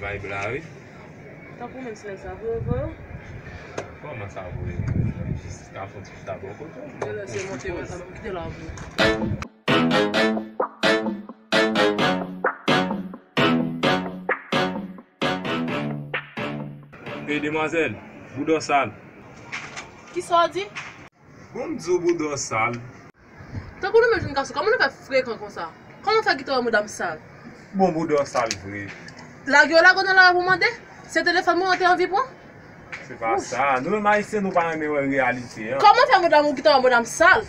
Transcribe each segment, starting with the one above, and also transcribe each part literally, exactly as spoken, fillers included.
Vibe la, wi. Tankou menm semèn sa, vre, vre. Kòman sa, vre? Jis ka fè yon ti chita bò kote w. Genlè se monte, mwen, sa, m kite la, vre. Ey, demwazèl, bouda w sal. Kisa w di? Bon, m di w bouda w sal. Tankou nou menm jèn gason, kòman nou fè frekan konsa? Kòman w fè kite yon medam sal? Bon, bouda w sal vre. Lage w lage w nan lari pou mande? Se telefòn mwen ou te anvi pran? Se pa sa. Nou menm Ayisyen, nou pa renmen wè reyalite an. Kòman fè medam ou kite yon medam sal?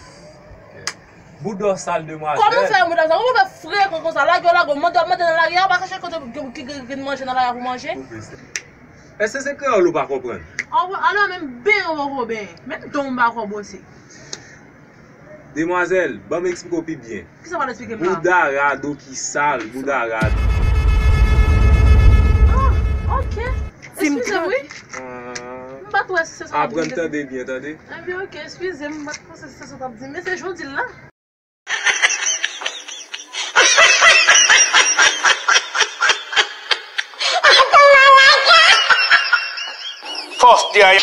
Bouda w sal, demwazèl. Kòman fè yon medam sal? Kòman fè frekan konsa? Lage w lage w, mande w ap mande nan lari a, ou pa ka chèche kote ki, ki, ki, ki manje nan lari a pou manje? Èske se kreyòl ou pa konprann? Alò, menm benyen ou poko benyen. Menm don ou pa ko bwose. Demwazèl, ban m eksplike w pi byen. Kisa w pral eksplike m la? Bouda rad ou ki sal, bouda rad. Ah, ok. Eskize m, wi. Ah. M pa t wè si se sa w ap di. Aprann tande byen, tande. Ebyen, ok, eskize m, m pa t panse se sa w t ap di, men se jan w di l la. Fòs dèyè.